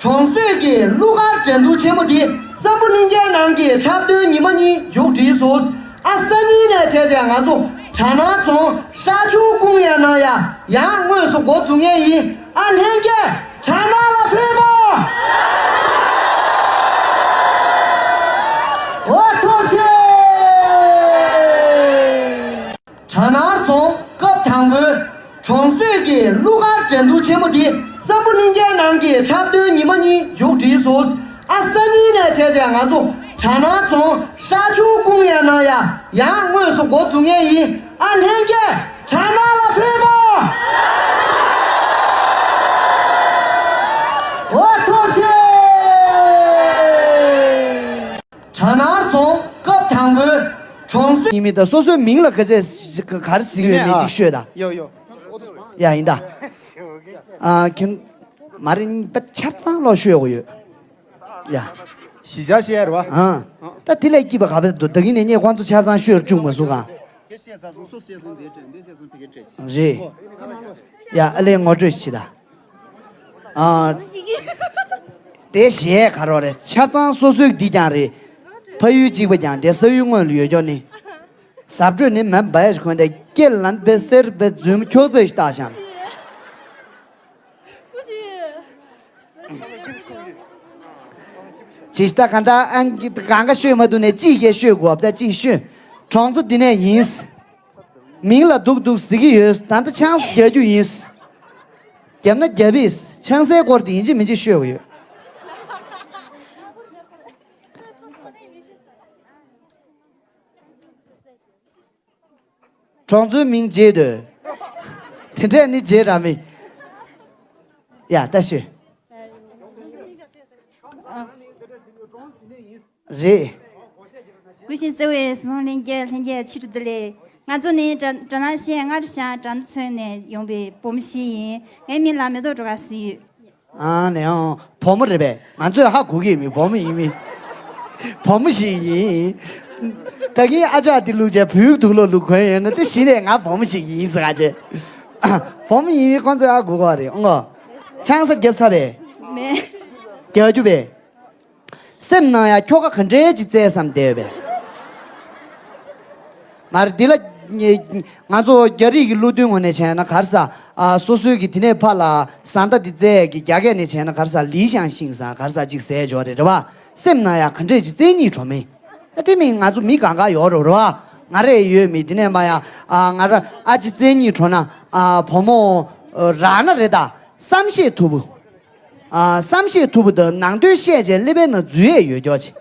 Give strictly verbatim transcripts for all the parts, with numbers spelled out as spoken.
གྲོང་གསེབ་ཀྱི་གླུ་གར་འགྲན་བསྡུར་ཆེན་མོ་འདི་སམ་བྷོ་ལྷན་རྒྱས་ནང་གི་འཁྲབ་སྟོན་ཉི་མ་གཉིས་མཇུག་སྒྲིལ་སོང་། ཨ་སང་ཉིན་ནས་བྱས་བྱས་ང་ཚོ་གྲ་ནང་རྫོང་ཤར་ཆུ་ཀུང་ཡའི་ནང་ཡ་ཡང་དངོས་སུ་འགོ་འཛུགས་མཁན་ཡིན། ཨ་ལྷན་རྒྱས་གྲ་ནང་ལ་ཕེབས་རོགས། འོ་ཐུགས་རྗེ་ཆེ། གྲ་ནང་རྫོང་སྐབས་དང་པོའི་གྲོང་གསེབ་ཀྱི་གླུ་གར་འགྲན་བསྡུར་ཆེན་མོ་འདི་སམ་བྷོ་ལྷན་རྒྱས་ནང་གི་འཁྲབ་སྟོན་ཉི་མ་གཉིས་མཇུག་སྒྲིལ་སོང་། ཨ་སང་ཉིན་ནས་བྱས་བྱས་ང་ཚོ་གྲ་ནང་རྫོང་ཤར་ཆུ་ཀུང་ཡའི་ནང་ཡ་ཡང་དངོས་སུ་འགོ་འཛུགས་མཁན་ཡིན། ཨ་ལྷན་རྒྱས་གྲ་ནང་ལ་ཕེབས་རོགས། འོ་ཐུགས་རྗེ་ཆེ། གྲ་ནང་རྫོང་སྐབས་དང་པོའི་གྲོང་གསེབ། ཡིན་མིན་དང་སོ་སོའི་མིང་ལ་ག་ཚད་ག་རེ་ཟེར་གྱི་ཡོད་མེད་ཅིག་ཤོད་དང་། ཡོ་ཡོ། ཡ་ཡིན་ད། ཨ་ཁྱོད་མ་རེད་པ། ཆ་ཚང་ལོག་ཤོད་དགོས་ཡོད། ཡ། གཞིས་ཆགས་བཤད་རེད་བ། ཨ། ད་དེ་ལས་སྐྱིད་པ་ག་པ་འདུག་ད་གིན་ནས་ངས་ཁོང་ཚོ་ཆ་ཚང་ཤོད་བཅུག་མ་སོང་ག། རེད། ཡ་ཨ་ལས་ངོ་སྤྲོད་ཞིག་ད། ཨ། དེ་གཞས་ག་རོ་རེད། ཆ་ཚང་སོ་སོའི་འདི་ཀྱང་རེད། ཕ་ཡུལ་གཅིག་པ་ཀྱང་དེ་ས་ཡུལ་དངོས་ལ་ཡོད་ཀྱོག་ནི། ཟབ་སྤྲོས་ནི་མ་འབའ་ཡ་ཞིག་གོན་ཏེ་སྐེ་ལན་པའི་སེར་པའི་རྫུན་མ་ཁྱོག་ཚད་ཞིག་བཏགས་ཤག་ཇི་ལྟ་ག་ད་ཨང་གི་གང་ག་ཤོད་མ་འདུག་ནས་ཅིག་གེ་ཤོད་དགོས་ད་ཅིག་ཤོད། གྲོང་ཚོ་འདི་ནས་ཡིན། མིང་ལ་སྡུག་སྡུག་ཟེར་གྱི་ཡོད། ད་ལྟ་ཆང་ས་རྒྱག་རྒྱུ་ཡིན། རྒྱབ་ན་རྒྱབ་པས་ཆང་སའི་སྐོར་དེ་ཡིན་གཅིག་མིན་གཅིག་ཤོད་དགོས་ཡོད། གྲོང་ཚོའི་མིང་བརྗེད་འདོད། དེ་འདྲས་ནི་བརྗེད་ར་མི། ཡ་ད་ཤོད། རེད། གུས་ཤིང་བརྩེ་བའི་སུ་མང་ལྷན་རྒྱས་ལྷན་རྒྱས་ཕྱི་དྲོ་བདེ་ལེགས། ང་ཚོ་ནི་གྲ་གྲ་ནང་བཤད་སྔར་བཞིན་གྲ་སྣ་ཚོས་ནས་ཡོང་པའི་བུ་མོ་ཞིག་ཡིན། ངའི་མིང་ལ་མེ་ཏོག་སྒྲོལ་དཀར་ཟེར་ཡོད། ཨ་ནེ་ཨང་བུ་མོ་རེད་པས། ང་ཚོས་ཧ་གོ་གི་མི་བུ་མོ་ཡིན་མི། བུ་མོ་ཞིག་ཡིན། ད་གིན་ཨ་ཅག་དེ་ལུག་བྱས་བུའི་དུག་ལོག་ལུག་གོན་ཡོད་ན་དེ་གཞི་ནས་ང་བུ་མོ་ཞིག་ཡིན་ཟེར་ག་བྱས། བུ་མོ་ཡིན་མི་ཁོང་ཚོས་ཧ་གོ་གི་རེད་ཨང་གོ། ཆང་ས་རྒྱབ་ཚར་པས། མེད། རྒྱག་རྒྱུ་པས། སེམས་ནང་ཡང་ཁྱོ་ག་ག་འདྲས་ཅིག་བཙལ་བསམ་བསྡད་པས། མ་རེད་འདི་ལ། ང་ཚོ་རྒྱ་རིགས་ཀྱི་བློ་མཐུན་ངོས་ནས་བྱས་ན་ག་རེ་ཟ། ཨ་སོ་སོའི་གི་དེ་ནས་ཕར་ལ་བཟའ་ཟླ་འདི་བཙལ་གི་རྒྱ་སྐད་ནས་བྱས་ན་ག་རེ་ཟ་ལི་ཤང་ཤིང་ཟ་ག་རེ་ཟ་ཅིག་ཟས་འཇོག་རེད་རེད་བ། སེམས་ནང་ཡང་ག་འདྲས་ཅིག་བཙལ་སྙིང་བྲོ་མེད། ཨ་དེ་མིན་ང་ཚོ་མི་གང་ག་ཡོད་རེད་རེད་བ། ང་རེ་ཡོད་མི་དེ་ནས་མ་ཡང་ཨ་ང་ར་ཨ་ཅིག་བཙལ་སྙིང་བྲོ་ན་ཨ་བུ་མོ་རག་ན་རེད་ད། བསམ་ཤེས་ཐུབ་བོ། ཨ་བསམ་ཤེས་ཐུབ་པོ་དང་ནང་དོན་བཤད་བྱས་ཀླད་པའི་ནང་འཛུལ་ཡས་ཡོད་ཀྱོག་ཅིག་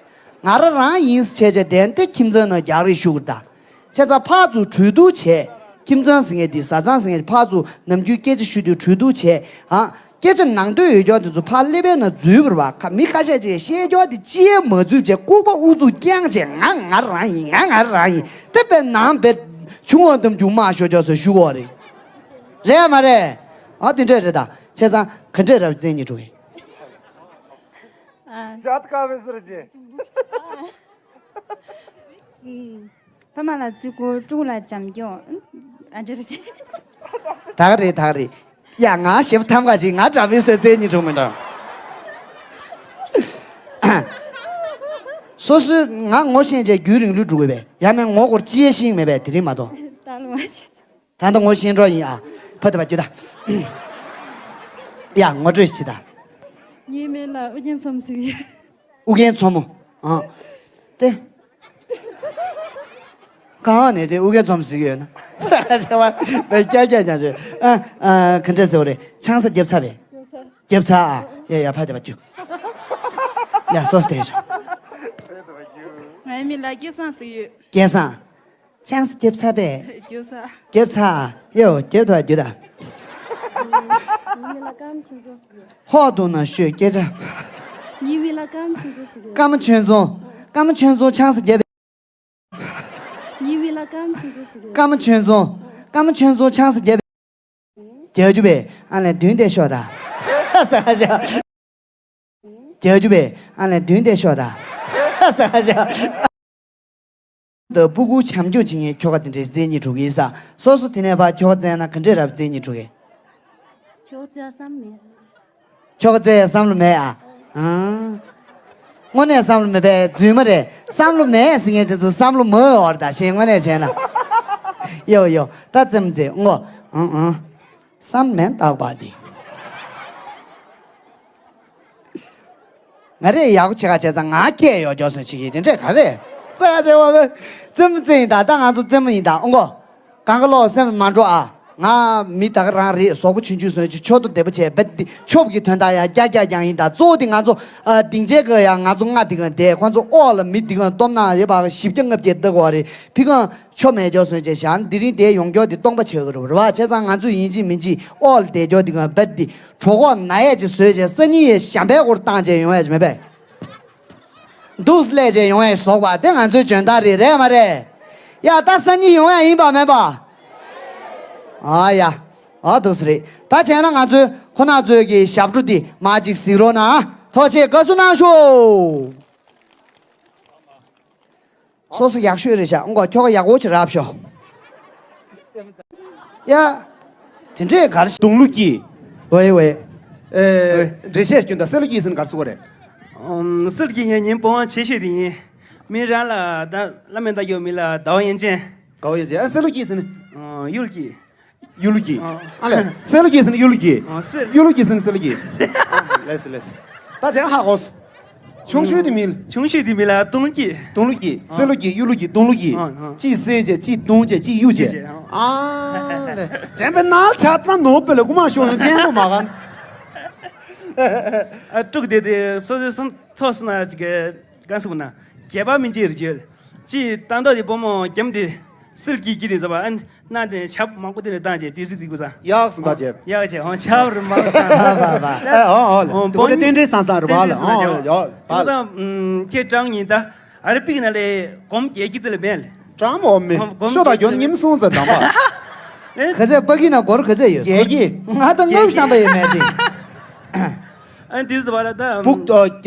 ང་རང་རང་ཡིན་བྱས་བྱས་བདེན་ཏེ་ཁྱིམ་ཚང་ནང་རྒྱག་རེས་ཞུ་དགོས་ད། བྱས་ཙང་ཕར་ཚུར་གྲོས་བསྡུར་བྱས། ཁྱིམ་ཚང་ཟེར་མཁན་འདི་བཟའ་ཚང་ཟེར་མཁན་ཕར་ཚུར་ནམ་རྒྱུན་སྐད་ཆ་ཞུ་དུས་གྲོས་བསྡུར་བྱས། ཨ་སྐད་ཆ་ནང་དོན་ཡོད་ཀྱོག་དེ་ཚོ་ཕར་ཀླད་པའི་ནང་འཛུལ་བར་བ་ཁ་མི་ཁ་ཤས་ཅིག་བཤད་ཀྱོག་དེ་ཅི་ཡས་མ་འཛུལ་བྱས་ལྐུགས་པ་ཨུ་ཚུགས་རྐྱང་བྱས་ང་ང་རང་ཡིན་ང་ང་རང་ཡིན་དེ་པའི་ནང་པའི་ཆུང་བ་འདམ་རྒྱུ་མ་ཤོར་ཀྱོག་ཚོ་ཞུ་གོ་རེད། རེད་མ་རེད། ཨ་དེ་འདྲས་རེད་ད། བྱས་ཙང་ག་འདྲས་རབ་བཙན་གཉིས་འགྲོ་གི། ཨ། ཇ་ཏི་ཀ་བེ་སི་རེད་ཅེ། ཨ། ཨུམ། ཕ་མ་ལ་བརྩི་བཀུར་ཕྲུ་གུ་ལ་བྱམས་སྐྱོང་། ཨ་འདྲ་རེད་ཅེ། ད་ག་རེད་ད་ག་རེད། ཡ་ང་ཞེ་པོ་ཐམ་ག་ཅིག་ང་དྲ་བེ་སི་བཙན་གཉིས་འགྲོ་མི་འགྲོ། སོ་སོའི་ང་ངོ་ཤེས་བྱས་རྒྱུན་རིང་ལུགས་འགྲོ་དགོས་པས་ཡང་མིན་ངོ་སྐོར་ཅི་ཡས་ཤེས་མེད་པས་དེ་རིང་མ་གཏོགས། ད་ལོ་མ་ཤེས། ད་ལྟ་ངོ་ཤེས་འགྲོ་ཡིན་ཨ། ཕ་དེ་བ་རྒྱུ་ད། ཡ་ངོ་སྤྲོད་ཞིག་ད། ངའི་མིང་ལ་ཨུ་རྒྱན་མཚོ་མོ་ཟེར་གྱི་ཡོད། ཨུ་རྒྱན་མཚོ་མོ། ཨ། ཏེ། གང་ནས་དེ་ཨུ་རྒྱན་མཚོ་མོ་ཟེར་གྱི་ཡོད་ན། བྱ་བ་བས་ཀྱ་ཀྱ་ཀྱ་ཅེ། ཨ་ཨ་ག་འདྲས་ཟེར་བ་རེད་ཆང་ས་རྒྱབ་ཚར་བས། རྒྱབ་ཚར་ཨ། ཡ་ཡ་ཕ་དེ་བ་རྒྱུ། ཡ་སོ་སོ་དེ་ཤོག་ངའི་མིང་ལ་སྐལ་བཟང་ཟེར་གྱི་ཡོད། སྐལ་བཟང་། ཆང་ས་རྒྱབ་ཚར་པས། རྒྱབ་ཚར། རྒྱབ་ཚར། ཡོ་རྒྱབ་ཐུབ་རྒྱུ་ད། ཧོག་ཏུ་ན་ཤོད་སྐད་ཆ། ཉི་མི་ལ་ཀམ་ཆུང་ཆུང་ཟེར་གྱི། ཀམ་ཆོས་རྫོང་། ཀམ་ཆོས་རྫོང་ཆང་ས་རྒྱབ་པས། ཉི་མི་ལ་ཀམ་ཆུང་ཆུང་ཟེར་གྱི། ཀམ་ཆོས་རྫོང་། ཀམ་ཆོས་རྫོང་ཆང་ས་རྒྱབ་པས། རྒྱག་རྒྱུ་པས་ཨ་ལས་མདུན་དེ་ཤོག་ད། ས་ཆ། རྒྱག་རྒྱུ་པས་ཨ་ལས་མདུན་དེ་ཤོག་ད། ས་ཆ། ད་སྤུ་གུ་བྱམས་སྐྱོང་བྱེད་མཁན་ཁྱོ་ག་དེ་འདྲའི་རྩེ་གཉིས་གྲུག་གི་ས། སོ་སོ་དེ་ནས་ཕར་ཁྱོ་ག་རྩེ་ན་ག་འདྲས་རབ་རྩེ་གཉིས་གྲུག་གི། ཁྱོ་ག་རྩེ་བསམ་མེད། ཁྱོ་ག་རྩེ་བསམ་བློ་མེད་ཨ། ཨང་། དངོས་གནས་བསམ་བློ་མེད་པའི་རྫུན་མ་རེད། བསམ་བློ་མེད་ཟེར་མཁན་དེ་ཚོ་བསམ་བློ་མ་ཡོད་རེད་ད་ཞེས་དངོས་གནས་བྱས་ན། ཡོ་ཡོ་ད་ཙམ་ཙེ་ངོ་། ཨང་ཨང་། བསམ་མེད་རྟག་པ་འདི། ང་རེ་ཡག་པོ་བྱེད་ག་བྱས་ཙང་ང་སྐད་ཡོད་རྒྱོ་སོང་ཆི་གི་དེ་འདྲས་ག་རེ། ས་ཡ་བྱེད་བ་གི་རྩེད་མོ་རྩེ་ཡིན་ད་ད་ང་ཚོ་རྩེད་མོ་ཡིན་ད་ཨོ་མགོ། གང་ག་ལོག་སེམས་མ་འགྲོ་ཨ། ང་མི་ད་ག་རང་རེད་ཟོག་པོ་ཆུང་ཆུང་སོང་ཆུ་ཆོ་ཏོ་བདེ་པོ་བྱས་བེད་དེ་ཆོབ་ཀྱི་དོན་དག་ཡ་རྒྱ་རྒྱ་རྒྱང་ཡིན་ད་གཙོ་བོ་དེ་ང་ཚོ་ཨ་སྡིངས་ཆའི་གི་ཡ་ང་ཚོ་ལྔ་དེ་ག་དེ་ཁོ་ཚོ་ཨོ་ལ་མི་དེ་ག་སྟོབས་ན་ཡོད་པ་བཞི་བརྒྱ་ལྔ་བརྒྱ་བདག་གོ་རེད་ཕི་གང་། ཆོ་མེད་ཀྱོག་སོན་ཅེས་བཞག་འདི་རིང་དེ་ཡོང་ཀྱོག་དེ་སྟོང་པ་ཆགས་ཀྱི་རེད་བ་བྱས་ཙང་ང་ཚོས་ཡིན་གཅིག་མིན་གཅིག་ཨོལ་བསྡད་ཀྱོག་འདི་ག་བད་འདི་གྲོད་ཁོག་ན་ཡས་ཅིག་བཟོས་བྱས་སང་ཉིན་ཡས་ཞམ་པའི་སྐོར་བཏང་བྱས་ཡོང་ཡས་ཅིག་མེད་པས། འདུག་སླེ་བྱས་ཡོང་ཡས་ཟོག་པ་དེ་ང་ཚོའི་འཇོན་ཐང་རེད་རེད་མ་རེད། ཡ་ད་སང་ཉིན་ཡོང་ཡས་ཡིན་པ་མེད་པ། ཨ་ཡ། ཨ་འདུག་སེ་རེད་ད་བྱས་ན་ང་ཚོའི་ཁོ་ན་ཚོའི་གི་ཞབས་བྲོ་འདི་མ་ཅིག་གཟིགས་རོགས་གནང་ཐུགས་རྗེ་ཆེ་དགའ་བསུ་གནང་ཤོག་སོ་སོ་ཡག་ཤོས་རེད་ཤག་ཨང་གོ་ཁྱོ་ག་ཡག་པོ་ཅིག་རབ་ཤོག་ཡ། དེ་འདྲས་གར་ཞིག་དུང་ལུ་སྐྱིད། ཝེ་ཝེ། ཨེ། འགྲེལ་བཤད་སྐྱོན་དང་སེ་ལུ་སྐྱིད་ཟེར་ན་གར་སུ་གོ་རེད། ཨམ། སེ་ལུ་སྐྱིད་ངའི་ཉིན་པོ་ཆེ་ཤོས་དེ་ཡིན། མི་རང་ལ་ད་བླ་མེད་ད་ཡོད་མི་ལ་ཟླ་བ་ཡན་ཅན། ཟླ་བ་ཡན་ཅན་ཨ་སེ་ལུ་སྐྱིད་ཟེར་ནི། ཨ་གཡུ་ལུ་སྐྱིད། གཡུ་ལུ་སྐྱིད། ཨ། ཨ་ལས། སེ་ལུ་སྐྱིད་ཟེར་ན་གཡུ་ལུ་སྐྱིད། ཨ་སེ། གཡུ་ལུ་སྐྱིད་ཟེར་ན་སེ་ལུ་སྐྱིད། ལེས་ལེས། ད་ཅན་ཧ་གོ་སོང་། ཆུང་ཤོས་དེ་མིན། ཆུང་ཤོས་དེ་མིན་ལ་དུང་སྐྱིད། དུང་ལུ་སྐྱིད། ཨ། སེ་ལུ་སྐྱིད། གཡུ་ལུ་སྐྱིད། དུང་ལུ་སྐྱིད། ཨ་ཨ། གཅིག་སེ་བྱས་གཅིག་དུང་བྱས་གཅིག་གཡུ་བྱས། གཡུ་བྱས་ཨ། ཨ་ལས། ཅན་པའི་ནལ་ཆ་ཙམ་ནོར་བུ་ལ་རྐུ་མ་ཤོར་ཡོང་ཅན་པོ་མ་ག་ཨ་དཀྲུག་དེ་དེ་སོ་སོའི་སོ་ཐོག་སོང་ན་ཅིག་ག་སུ་ན་རྒྱལ་བ་མི་འཇིག་རེ་བརྗོད། ཅི་ཏང་ཏོ་དེ་བུ་མོ་རྒྱམ་དེ་སིལ་གྱིས་ཀྱི་རེད་ཟ་བ་ཨན་ན་དེ་ཆབ་མང་པོ་དེ་ནས་བཏང་བྱས་དུས་སུ་དེ་གུ་ས། ཡག་སུ་ད་བྱས། ཡག་བྱས་ཧོང་ཆབ་རུ་མང་པོ་བཏང་ས། ཨ་ཧོ་ཧོ་ལེ། ཨོ་དེ་བོ་ནི་རྟེན་འབྲེལ་བཟང་བཟང་རུ་བ་ལ་ཧོ་ཡོ་ཧོ་ད། ཁྱེད་ཀྲང་ཉིན་ད་ཨ་རི་པིག་ན་ལས་གོམ་རྒྱལ་གྱི་དེ་ལ་མེད་ལ། ཀྲང་མོ་མེ་གོམ་ཤོ་ད་གྱོན་ཉིམ་སོང་ཟེར་དང་པ། ཨེ། ག་ཚད་པ་གི་ན་གོར་ག་ཚད་ཡོད། རྒྱལ་གྱི། ང་ད་ངམ་བསམ་པ་ཡོད་མེད་དེ། ཨ་འདི་ཟེར་བ་ལ་ད། ཕུག་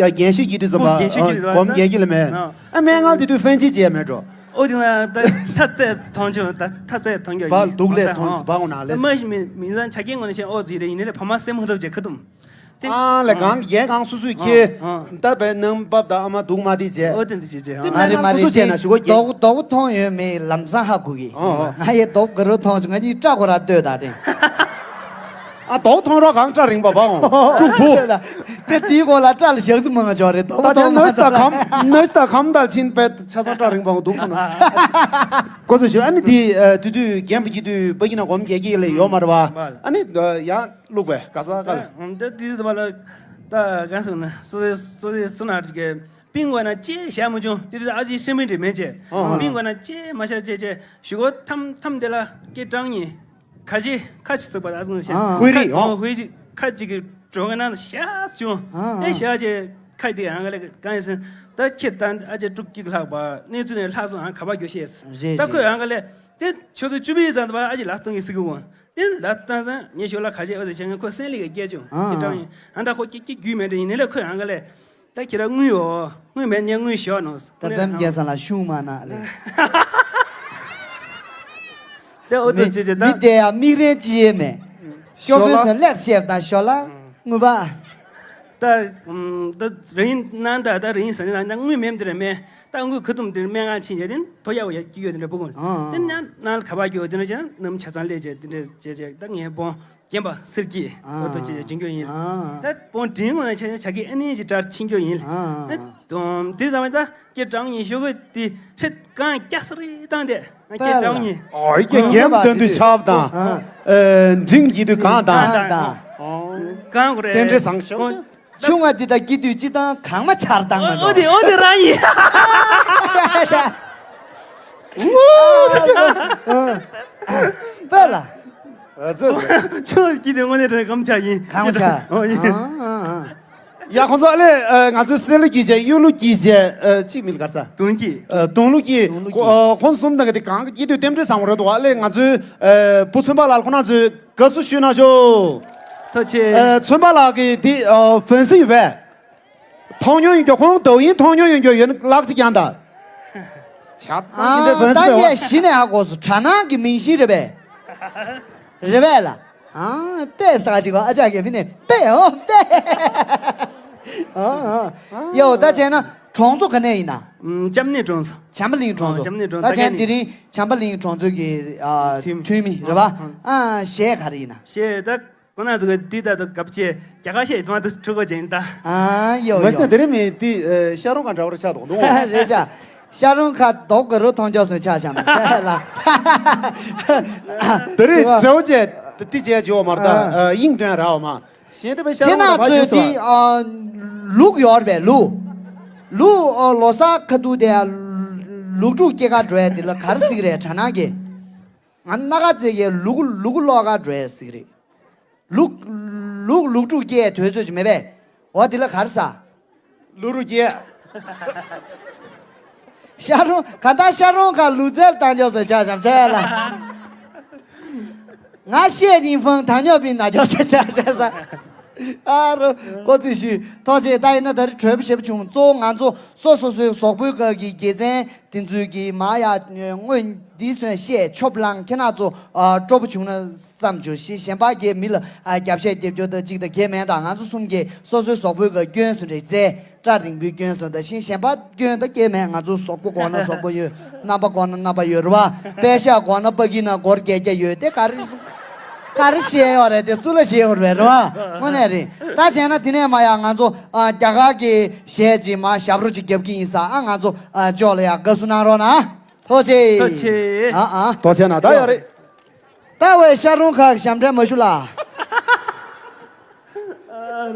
རྒྱན་ཤེས་ཀྱི་དུས་ཙམ་པ་གོམ་རྒྱལ་གྱི་ལ་མེད། ཨ་མན་ངག་དེ་དུས་ཧྥན་ཅི་བྱས་མེད་འགྲོ། ཨོ་དེ་ང་ད་ས་ཚད་མཐོང་ཆུང་ད་ཐ་ཚད་མཐོང་རྒྱུ་བ་ཡིན། དུག་ལས་མཐོང་སུ་བ་འོ་ན་ལས། མ་ཞིག་མི་མི་ཚང་ཆ་རྐྱེན་ངོ་ནས་བཤད་ཨོ་ཟིག་རེད་ཡིན་ནའི་ལས་ཕ་མ་སེམས་མ་ཐོབ་བྱས་ཁ་ཐུམ། ཨ་ལས་གང་རྒྱལ་གང་སུ་སུས་ཁྱེད་ད་བས་ནང་བབ་ད་ཨ་མ་དུག་མ་དེ་བྱས། ཨོ་དེ་འདྲ་བྱས་བྱས། དེ་མ་མན་རེད་ངག་མ་སུ་རེད་སུ་བྱས་ན་ཞུ་གོ་རྒྱལ། དོག་དོག་མཐོང་ཡོད་མེད་ལམ་སང་ཧ་གོ་གི། ང་ཡི་དོག་ག་རུ་མཐོང་བྱུང་ང་གཉིས་སྐྲག་གོ་ར་ལྟོས་ད་དེ། ཨ་དོག་མཐོང་རོགས་གང་སྐྲ་རིང་པ་བ་འོང་། དཀྲུག་བུ། དེ་དེའི་སྐོར་ལ་སྐྲ་ལ་ཞག་རྩི་མང་ང་ཅོག་རེད་དོག་ད་ཆ་མཐོང་ནོས་ད་གམ་ནོས་ད་གམ་དལ་ཕྱིན་པས་ཆ་ཚང་སྐྲ་རིང་པ་འོང་དུག་ཐོང་ན། གོ་སོ་ཞུ་ཨ་ནི་དེ་དུས་དུས་རྒན་པ་གྱི་དུས་པ་ཡིན་ན་གོམ་རྒྱལ་གྱི་ལས་ཡོད་མ་རེད་བ། ཨ་ནི་ཡང་བླུག་པས་ག་ས་ག་ལ། ད་དེ་དུས་ཙམ་པ་ལ་ད་གང་ཟེར་ན་སོ་སོ་སོ་སོ་ན་ཅིག་པིང་གོ་ན་ཅེས་བྱ་མ་བྱུང་དེ་དུས་ཨ་ཅེ་ཤི་མི་འདྲི་མེད་ཅེས། པིང་གོ་ན་ཅེས་མ་བྱ་ཅེས་ཅེས་ཞུ་གོ་ཐམ་ཐམ་དེ་ལ་སྐད་གྲགས་ཉེ། ཁ་ཆེ་ཁ་ཆེ་ཟེར་བ་ཨ་ཙི་ཤ། ཧུའེ་རི་ཨོ། ཧུའེ་ཅི་ཁ་ཅིག་གི་གྲོགས་ངན་ན་ཤ་བྱུང་། ཨེ་ཤ་ཅེ་ཁ་དེ་ཨང་ག་ལེ་གང་ཡིན་ཟེར། ད་ཁྱེད་ད་ཨ་ཅེ་དཀྲུག་ཀྱིག་ལྷག་པ་གནས་ཚུལ་ནས་ལྷག་སོང་ཨང་ག་པ་རྒྱུ་ཤེས། རེད་ད་ཁོས་རེད། ཨང་ག་ལེ་དེ་ཆུ་ཚོད་བཅུ་པའི་ཙམ་དུ་བ་ཨ་ཅེ་ལ་གཏོང་གི་སི་གི་འོང་། དེ་ལ་བཏང་ཙང་ངས་ཞོར་ལ་ཁ་ཆེ་ཨོ་དེ་བྱས་ངས་ཁོ་སེང་ལི་གི་སྐད་ཅུང་ཨ་དེ་ཀྲང་ཡིན་ཨ་ད་ཁོ་ཀྱིག་ཀྱིག་རྒྱུས་མེད་དེ་ཡིན་ནའི་ལས་ཁོས་ཨང་ག་ལེ། ད་ཁྱེད་རང་དངུལ་ཡོད། དངུལ་མེད་ཉན་དངུལ་ཞོག་ནོ། ད་བེམ་རྒྱལ་ས་ལ་ཤུང་མ་ན་ལེ། ད་ཨོ་ཏོ་ཅེ་ཅེ་ད། མི་དེ་ཡ་མིག་རན་ཅི་ཡེ་མེད། ཤོ་བོད་སོན་ལེགས་ཤེབ་དང་ཤོ་ལ་དངུལ་པ། ད་ད་རིན་ནང་ད་ད་རིན་ས་ནི་ད་དངུལ་མེམ་དེ་རེ་མེ། ད་དངུལ་ཁ་ཐུམ་དེ་རེ་མེ་ང་ཕྱིན་ཅེ་དེན་ཐོ་ཡ་བ་ཡ་ཀི་ཡོ་དེ་རེ་བུ་གུན། དེ་ནང་ལ་ཁ་པ་ཀི་ཡོ་དེ་རེ་ཅེ་ནམ་ཆ་ཚང་ལེ་ཅེ་དེ་རེ་ཅེ་ཅེ་ད་ངས་བོང་། རྒན་པ་སེར་སྐྱིད་ཨོ་ཏོ་ཅེ་ཅེ་འཇོན་སྐྱོ་ཡིན། ད་བོང་དྲིན་ངོ་ན་ཆ་ཆ་གི་ཨ་ནི་ཅི་ཏྲར་ཆིན་སྐྱོ་ཡིན། ཨ་དོམ་དེ་ཙམ་ད་སྐྱེ་གྲང་ཉིན་ཤོ་གོ་དེ་ཁྲེད་གང་སྐྱ་སེར་དང་དེ་སྐྱེ་གྲང་ཉིན། ཨོ་ཡི་སྐྱེ་རྒན་པ་དོན་དུ་ཆབ་དང་། འབྲིང་གི་དུས་གང་དང་། གང་གོ་རེད། རྟེན་འབྲེལ་བཟང་ཤོས། ཆུང་བ་འདི་དང་སྐྱིད་དུས་སྤྱི་དང་གང་མ་ཆར་བཏང་མ་འགྲོ། ཨོ་དེ་ཨོ་དེ་རང་ཡིན། པ་ལ། ཨ་ཙི། ཆུང་སྐྱིད་དུས་དངོས་གནས་དྲན་གམ་ཆ་ཡིན། གང་མ་ཆ། ཨོ་ཡིན། ཡ་ཁོང་ཚོ་ཨ་ལེ་ང་ཚོའི་སེ་ལུ་སྐྱིད་བྱས་གཡུ་ལུ་སྐྱིད་བྱས་གཅིག་མིན་གར་ས། དུང་སྐྱིད། དུང་ལུ་སྐྱིད། ཁོང་གསུམ་དང་གི་དེ་གང་གི་སྐྱིད་དུས་རྟེན་འབྲེལ་བཟང་བོ་རེད་འདུག་ཨ་ལེ་ང་ཚོའི་བུ་ཚོན་པ་ལགས་ཁོང་རྣམ་ཚོས། དགའ་བསུ་ཞུས་གནང་ཤོག་ཐུགས་རྗེ་ཆེ། ཚོན་པ་ལགས་ཀྱི་དེ་ཧྥན་སི་ཡོད་པས། མཐོང་མྱོང་ཡོད་རྒྱུ་ཁོང་དོ་ཡིན་མཐོང་མྱོང་ཡོད་རྒྱུ་ཡོད་ན་ལག་ཅིག་ཀྱང་ད། ཆ་ཚང་གི་འདྲ་ཧྥན་སི་ད་ཡོད་ངས་གཞི་ནས་ཧ་གོ་སོང་དྲ་སྣང་གི་མིང་གཞི་རེད་པས། རེད་པས་ལ། ཨང་པས་ས་ཅིག་གོ་ཨ་ཅག་གི་ཕི་ནས་པས་ཨོ་པས། ཨ་ཨ། ཡོ། ད་བྱས་ན་གྲོང་ཚོ་ག་ནས་ཡིན་ན། ཨམ། ལྕམ་ནས་གྲོང་ཚོ། བྱམས་པ་གླིང་གྲོང་ཚོ། ཨ། བྱམས་པ་གླིང་གྲོང་ཚོ། ད་ད་ག་ནས་དེ་རིང་བྱམས་པ་གླིང་གྲོང་ཚོ་གི་ཨ་འཐུས་མི། འཐུས་མི་རེད་པ། ཨ། ཨ། གཞས་ག་རེ་ཡིན་ན། གཞས་ད་ཁོ་ན་ཚོ་གི་དུས་ད་དུ་གབ་ཆེ་རྒྱ་གར་གཞས་ཚང་དུ་ཁྲུ་གོ་ཅན་ད། ཨ། ཡོ་ཡོ། མ་སེ་དེ་རིང་མི་དེ་ཤ་རོང་ཁ་འདྲ་བར་ཆགས་འདུག་འདུག་རེད་ཤག་ཤ་རོང་ཁ་རྡོག་གི་རུ་མཐོང་ཆོག་སོང་ཆ་བཞག་མ་ཚད་ལ། དེ་རིང་འདྲ་བོ་བྱས་དེ་བྱས་བྱེད་འོ་མར་ད་ཨ། དབྱིངས་དོན་ར་འོ་མ། གཞན་དེ་བས་ཤ་དེ་རོང་ན་ལ་ཕ་ཚོས་ཡོད་དེ་སོ། ཨ། ལུག་ཡོད་རེད་པས། ལུག་ལུག་ཨ། ལོ་གསར་ཁ་ཐུག་དེ་ལུག་ཕྲུག་སྐྱེ་ག་འགྲོ་ཡ་དེ་ལ་ག་རེ་ཟེར་གི་རེད། དྲ་ནང་གི། ང་སྣ་ཁ་རྩེ་གའི་ལུ་གུ་ལུ་གུ་ལོག་ག་འགྲོ་ཡ་ཟེར་གི་རེད། ལུག་ལུག་ལུག་ཕྲུག་སྐྱེ་ཡ་དུས་ཚོད་ཅིག་མེད་པས། འོ་དེ་ལ་ག་རེ་ཟ། ལུ་རུ་སྐྱེ། ཤ་རོང་ག་ད་ཤ་རོང་ག་ལུ་རྩལ་བཏང་ཆོག་ཟེར་ཆ་བཞག་ཆ་ལ། ང་བཤད་ཉིན་ཕང་ཐང་ཉོ་པིན་ན་ཆོག་ཟེར་ཆ་བཞག་ས། ཨ་རོ། ཀོ་ཙི་ཞུས་ཐོག་ཆེ། ད་ཡིན་ན་ད་རི་གྲོས་པོ་ཞེ་པོ་བྱུང་། གཙོ་བོ་ང་ཚོ་སོ་སོ་སོའི་གཟུགས་པོའི་སྐབས་ཀྱི་དགེ་མཚན་དེ་ཚོའི་གི་མ་ཡ་སྔོན་འདི་སོན་བཤད་ཆོབ་ལང་ཁྱེད་རང་ཚོ་ཨ་སྤྲོ་པོ་བྱུང་ན་བསམ་བྱུང་། ཞེས་གཞན་པ་གི་མི་ལ་ཨ་རྒྱབ་བཤད་རྒྱབ་རྒྱུ་དང་གཅིག་དང་གལ་མེད་དང་། ང་ཚོ་གསུམ་གྱིས་སོ་སོའི་གཟུགས་པོའི་སྐབས་སྐྱོན་སོང་རེད་ཟེར། སྐྲ་རིང་པོའི་སྐྱོན་སོང་ད་ཤིང་། གཞན་པ་སྐྱོན་ད་སྐྱེ་མེད། ང་ཚོ་གཟུགས་པོ་གོང་ན་གཟུགས་པོ་ཡོད། རྣམ་པ་གོང་ན་རྣམ་པ་ཡོད་རེད་པ། པད་ཤག་གོང་ན་པ་ཀི་ན་སྒོར་བརྒྱད་བརྒྱ་ཡོད་དེ་ག་རེ་ག་རེ་བཤད་ཡོད་རེད་དེ་སུ་ལ་བཤད་ཡོད་རེད་རེད་པ། དངོས་གནས་རེད། ད་བྱས་ན་དེ་ནས་མ་ཡ་ང་ཚོ་ཨ་རྒྱ་གར་གྱི་གཞས་ཅིག་མ་ཞབས་བྲོ་ཅིག་རྒྱབ་ཀྱི་ཡིན་ས། ཨ་ང་ཚོ་ཨ་ཅོག་ལ་ཡ་དགའ་བསུ་གནང་རོགས་གནང་། ཐུགས་རྗེ་ཆེ། ཐུགས་རྗེ་ཆེ། ཨ་ཨ། ཐུགས་རྗེ་གནང་། ད་ཡོད་རེད། ད་བས་ཤ་རོང་ཁ་ཞབས་འདྲེན་མ་ཞུ་ལ། ཨ་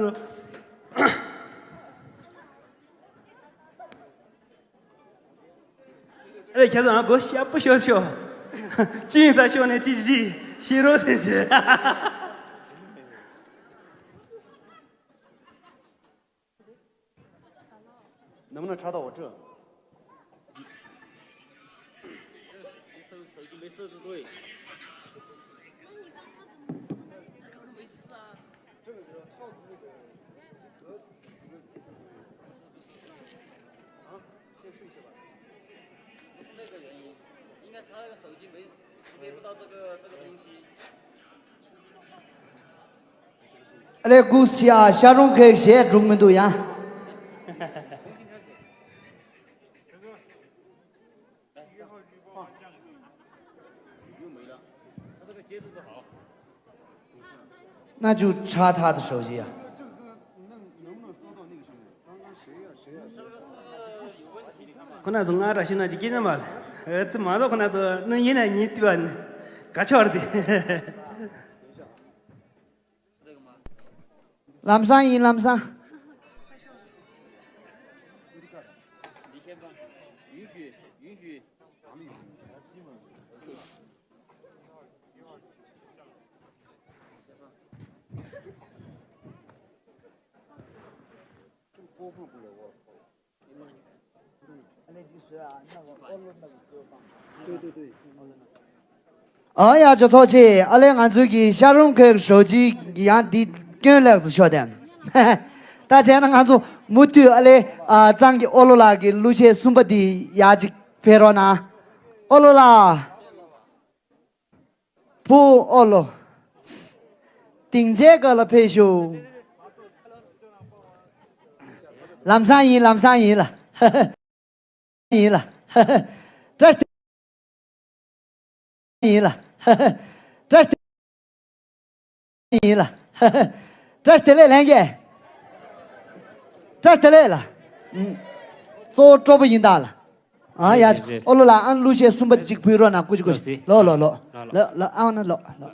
རོ། ཨ་ལས་ཁྱེད་ཚོ་ང་མགོ་ཤ་པོ་ཤོར་ཤོར། ཅི་ཡིན་ས་ཤོར་ནས་ཅི་ཞིག་ཤེས་རོགས་ཟེར་གྱི།能不能查到我这？这个套子那个格局的，啊，先试一下吧。不是那个原因，应该是他那个手机没识别不到这个这个东西。 ཨ་ལས་སྒུག་ཤ་ཤ་རོང་ཁའི་གཞས་འགྲུག་མི་འདུག་ཡ།那就差他的手机呀。 ཁོ་ན་ཚོ་ང་ར་ཤི་ན་ཅི་སྐྱིད་ན་མ་ལ། ཨེ་ཙི་མ་ལོ་ཁོ་ན་ཚོ་ནུ་ཡིན་ན་ཉིད་དུ་བ་ནི་ག་ཆོར་དེ། ལམ་སང་ཡིན་ལམ་སང་། ཨ་ཡ་ཅོ་ཐོག་ཆེ། ཨ་ལས་ང་ཚོའི་གི་ཤ་རོང་ཁའི་ཧྲོ་ཅི་ཡང་འདི་སྐྱོན་ལེགས་སུ་ཤོར་ཏེ། ད་བྱས་ན་ང་ཚོ་མུ་མཐུད་ཨ་ལས་ཨ་གཙང་གི་ཨོ་ལོ་ལགས་ཀྱི་གླུ་གཞས་གསུམ་པ་འདི་ཡར་ཅིག་ཕེབས་རོགས་གནང་། ཨོ་ལོ་ལགས། བུ་ཨོ་ལོ། སྡིངས་ཆའི་སྒང་ལ་ཕེབས་ཤོག་ལམ་སང་ཡིན་ལམ་སང་ཡིན་ལ། ཡིན་ལ། བཀྲ་ཤིས་བདེ་ཡིན་ལ། བཀྲ་ཤིས་བདེ་ཡིན་ལ། བཀྲ་ཤིས་བདེ་ལེགས་ལྷན་རྒྱས། བཀྲ་ཤིས་བདེ་ལེགས་ལ། ཨུམ། གཙོ་བོ་སྤྲོ་པོ་ཡིན་ད་ལ། ཨ་ཡ། རེད་རེད། ཨོ་ལོ་ལ་ཨང་གླུ་གཞས་གསུམ་པ་དེ་གཅིག་ཕུལ་རོགས་གནང་། སྐུ་མཁྱེན་སྐུ་མཁྱེན། ལོ་ལོ་ལོ། ལོ་ལོ། ལོ་ཨང་ན་ལོ་ལོ།